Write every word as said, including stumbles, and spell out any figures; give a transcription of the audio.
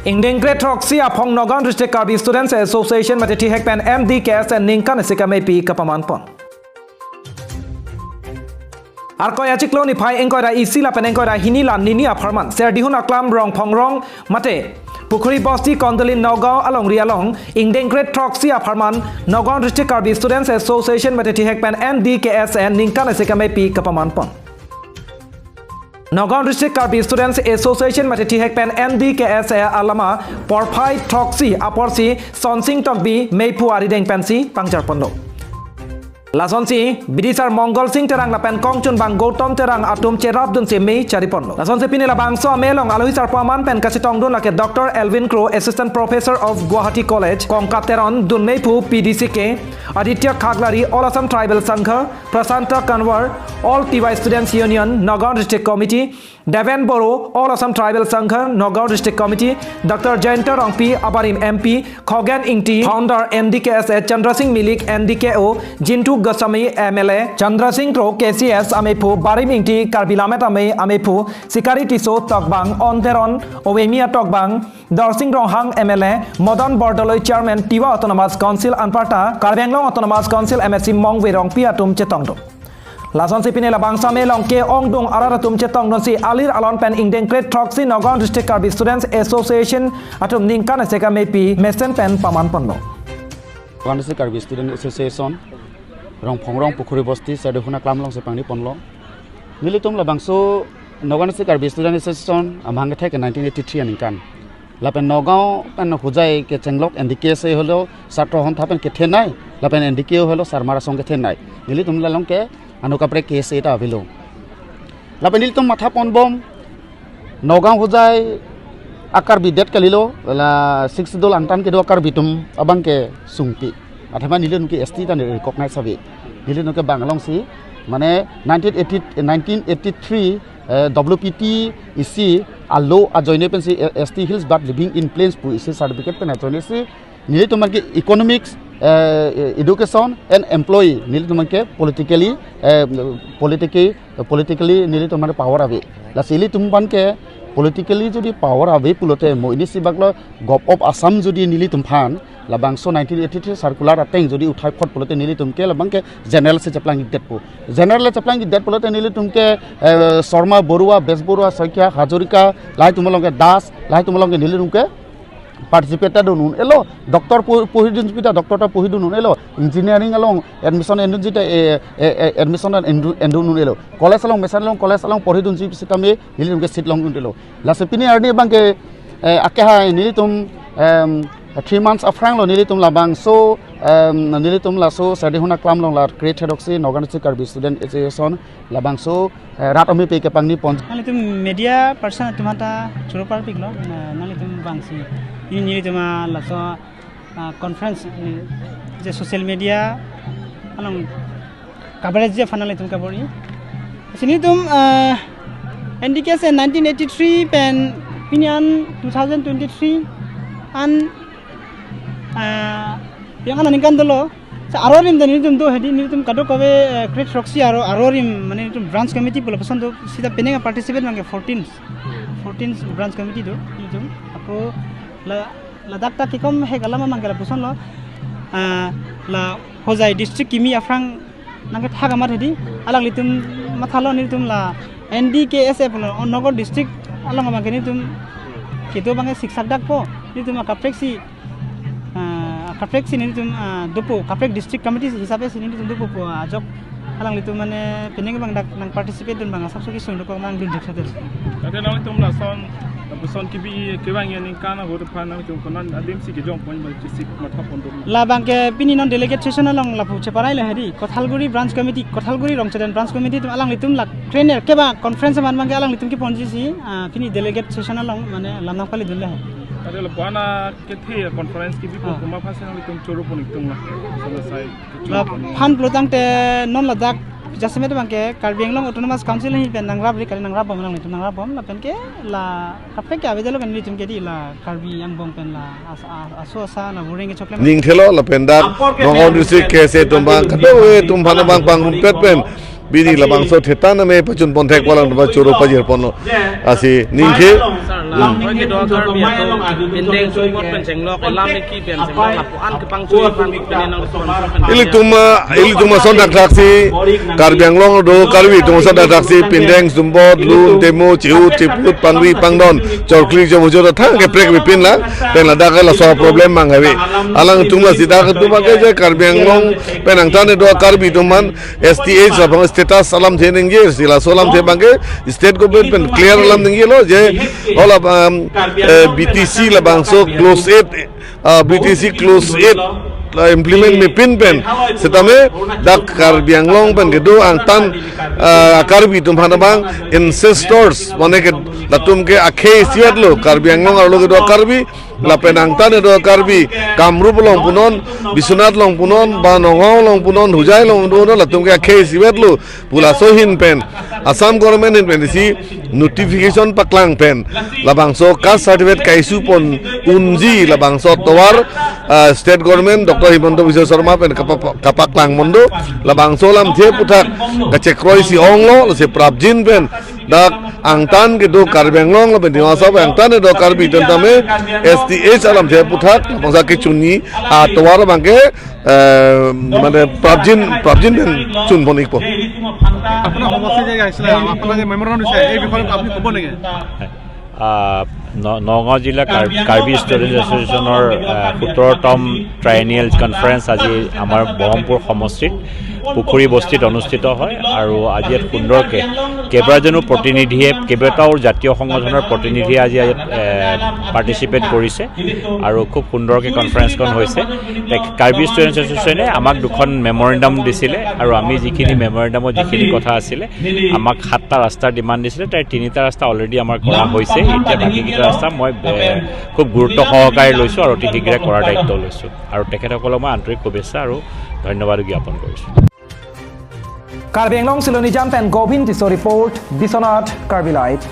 Ingdeng kre throksi aphong Nagaon District Karbi Students Association mate thihek pen N D K S A ningkan isi kamepi kapaman pon. Arkoi achiklo niphai ingkoi ra isi lapen ingkoi ra hini la nini apharman Serdihun Aklam Rongphongrong mate Pukhuri Bosti Kondolin Nagaon alongri along ingdeng kre throksi apharman Nagaon District Karbi Students Association mate thihek pen N D K S A ningkan isi kamepi kapaman pon. Nagaon District Karbi Students Association mate thihek pen N D K S A alama porphai throksi apor si Sonsing Tokbi meiphu arideng pensi pangjar ponlo. Lasonsi Bidisar Mongol Sing Terang lapen kongchunbang Gautam Terang atum cherapdunsi mei chari ponlo. Lasonsi pini labangso amei along alohi sarpo aman pen kachetongdun lake Doctor Elvin Kro, Assistant Professor of Guwahati College, Kongkat Teron, dunmeiphu P D C K, Aditya Khaklari, All Assam Tribal Sangha, Prasanta Kanwar, All T Y Students Union, Nagaon District Committee, Deven Boro, All Assam Tribal Sangha, Nagaon District Committee, Doctor Jayanta Rongpi, abarim M P, Khogen Ingti, Founder N D K S A, Chandra Singh Milik, N D K O, Jintu Goswami, M L A, Chandra Singh Kro, K C S, ameiphu, Barim Ingti, Karbi Lammet Amei, ameiphu, Sikari Tisso, Tokbang, Onteron, Owemia Tokbang, Dorsing Ronghang, M L A, Madan Bordoloi, Chairman, Tiwa Autonomous Council, anparta, Karbi Anglong Autonomous Council, M A C, Mongve Rongpi atum chetongdun. Lasonsi pini labangso amei along ke-ongdung arat atum chetongdunsi alir alon pen ingdeng kre throksi Nagaon District Karbi Students Association atum ningkan isi kamepi mesen pen paman ponlo. Nagaon District Karbi Student Association, Rongphongrong Pukhuri Bosti, Serdihun Aklam alongsi pangni ponlo. Nelitum labangso Nagaon District Karbi Student Association amahang kethek ke nineteen eighty-three aningkan. Lapen Nagaon pen Hojai kechenglok N D K S A helo, satro hontha pen kethenei, lapen N D K O helo, Sarmar Asong kethenei. Nelitum along ke ano kaprek K S A ta avelo. Lapen nelitum matha ponbom, Nagaon Hojai a-Karbi det kalilo, la Sixth Schedule angtan kedo a-Karbi atum abang ke sungpi. Athema nelitum ke S T ta ne recognize ave. Nelitum ke bang alongsi, mane nineteen eighty, nineteen eighty-three, eh, W P T isi alo ajoine pensi, eh, S T Hills but living in plains pu isi certificate pen ajoine si nelitum ke economics, eh, education and employee nelitum ke politically, eh, politically, politically nelitum power ave. Lasi ilitum abang ke politically jodi power ave pulote mo ini si baklo Govt. Of Assam jodi nelitum aphan labangso nineteen eighty-three circular ateng jodi uthai phot pulote nelitum ke labang ke general si cheplang ikdet po. General cheplang ikdet pulote nelitum ke, eh, Sharma, Borua, Bej Borua, Saikia, Hazarika, lahai atum along ke Das, lahai atum along ke nelitum ke participate ta dun un-elo, doctor po-, pohidun sita, doctor ta pohidun un-elo, engineering along admission endun sita, eh, eh, eh, admission endun, endun un-elo. College along, mesen along, college along porhidun sitame, nelitum ke seat long un-elo. Lasi pini arni abang ke, eh, akehai nelitum, em, three months aphrang lo nelitum labangso, em, nelitum laso Serdihun Aklam along la create hedoksi Nagaon District Karbi Student Association labangso, eh, rat amepi kepangni pon. Nanglitum media person atum aphanta choro parpiklo, na, nanglitum abangsi. Ini nelitum, ah, laso, ah, conference, eh, je social media along coverage je aphan nanglitum kabor-i. Lasi nelitum, ah, N D K S A nineteen eighty-three pen pini an two thousand twenty-three an, ah, yang an aningkan dolo. Sa aro arim ta nelitum do hedi, nelitum kadokave, eh, kre throksi aro, aro arim, mane nelitum branch committee pu lapuson do, sita penang participate abang ke fourteen, fourteen branch committee do nelitum. Ako la, ladak ta kekom hek alam abang ke lapuson lo, ah, la Hojai district kimi aphrang nangkethak amat hedi, alanglitum mathalo nelitum la N D K S A pulo, o Nagaon district along abang ke nelitum kedo abang ke siksak dak po, nelitum akaprek si, ah, kaprek si nelitum, ah, dopo, kaprek district committee hisabe si nelitum dopo po, ah, ajok alanglitum mane penang abang dak nang participate dun abang asap suki sung dokok nang dun jek satel. Ate nanglitum lason, lapuson kibi kevang aningkan ahut aphan nanglitum konat adim si kejong pon abang kisik matha pon dun. Labang ke pini non delegate session along lapu cheparai le hedi, Kothalguri branch committee, Kothalguri Rongchaden branch committee atum alanglitum la trainer kevang conference man abang ke alanglitum keponji si, ah, pini delegate session along mane lam nangpali dun le. Ate lapu-an akethe conference kibi pon, ah, komat aphan si nanglitum choro pon iktung la. Sama sai. Laphan pulotangte non ladak jasemet abang ke Karbi Anglong Autonomous Council ahin pen nangrapri kali, nangrapbom, nanglitum nangrapbom lapen ke la kaprek ke avedetlo kan nelitum ke di la Karbi angbong pen la as-, as-, aso asa la voreng kechoklem. Ning thelo lapen dak Nagaon District K S A atum abang kadokave atum aphan abang pangrumpet pen Pini labangso theta name pachun pon thek walang ba choro pajir ponlo. Asi ningke. Sir, la, hmm, lake do Karbi atum pindeng sumpot pen chenglok, lam eki pen chenglok, lapu-an kepangchoi aphan pine nang sumpot pen. Ilitum, ah, ilitum ason dak thaksi, Karbi Anglong do Karbi atum ason dak thaksi, pindeng sumpot, lun, temo, chiut, chiput, pangri, pangdon, chorkli, chomujor, thang keprek bipin la, pen ladak laso problem mang hevi. Alangtum la sida ketum ke je Karbi Anglong pen angtan do Karbi atum aphan, S T H labang status alamthe ningje, si laso alamthe abangke state government pen clear alam ningjelo je, all of, um, eh, B T C labangso clause eight, ah, B T C clause eight la implement mepin pen, setame dak Karbi Anglong pen kedo angtan, ah, Karbi atum aphan abang ancestors, mane ke latum ke akhei isivet lo, Karbi Anglong arlo kedo Karbi, lapen angtan do Karbi, Kamrup along punon, Biswanath along punon, ba Nagaon along punon, Hojai along punon, latum ke akhei isivet lo pu laso ahin pen, Assam government ahin pen isi notification paklang pen, labangso caste certificate ka-issue pon unji labangso tovar, ah, state government Doctor Himanta Biswa Sarma pen kapa-, kapaklang mondo, labangso alamthe aphuthak kachekroi si onglo, lasi prapjin pen dak angtan kedo Karbi Anglong lapen Dima Hasao angtan do Karbi atum tame S T H alamthe aphuthak labangso kechunji atovar abangke, eh, mane prapjin, prapjin pen chun pon ikpo. আপোনাৰ সমষ্টি যে আহিছিলে, আপোনালোকে মেমৰেণ্ডাম দিছে, এই বিষয়ে আপুনি ক'ব নেকি? আহ, ন-, নগাঁও জিলা কাৰ্বি, কাৰ্বি ষ্টুডেণ্ট এছ'চিয়েশ্যনৰ, আহ, সোতৰতম ট্ৰাইএনিয়েল কনফাৰেন্স আজি আমাৰ বহৰমপুৰ সমষ্টিত পুখুৰী বস্তিত অনুষ্ঠিত হয় আৰু আজি ইয়াত সুন্দৰকে কেইবাজনো প্ৰতিনিধিয়ে, কেইবাটাও জাতীয় সংগঠনৰ প্ৰতিনিধিয়ে আজি ইয়াত, এ, পাৰ্টিচিপেট কৰিছে আৰু খুব সুন্দৰকে কনফাৰেন্সখন হৈছে। তে কাৰ্বি ষ্টুডেণ্ট এছ'চিয়েশ্যনে আমাক দুখন মেমৰেণ্ডাম দিছিলে আৰু আমি যিখিনি মেমৰেণ্ডামত যিখিনি কথা আছিলে, আমাক সাতটা ৰাস্তাৰ ডিমাণ্ড দিছিলে, তাৰে তিনিটা ৰাস্তা অলৰেডি আমাৰ কৰা হৈছে। এতিয়া বাকীকেইটা ৰাস্তা মই, এ, খুব গুৰুত্ব সহকাৰে লৈছোঁ আৰু অতি শীঘ্ৰে কৰাৰ দায়িত্ব লৈছোঁ আৰু তেখেতসকলক মই আন্তৰিক শুভেচ্ছা আৰু ধন্যবাদ জ্ঞাপন কৰিছোঁ। Karbi Anglong Silonijan pen Govind Tisso report, Biswanath Karbi Live.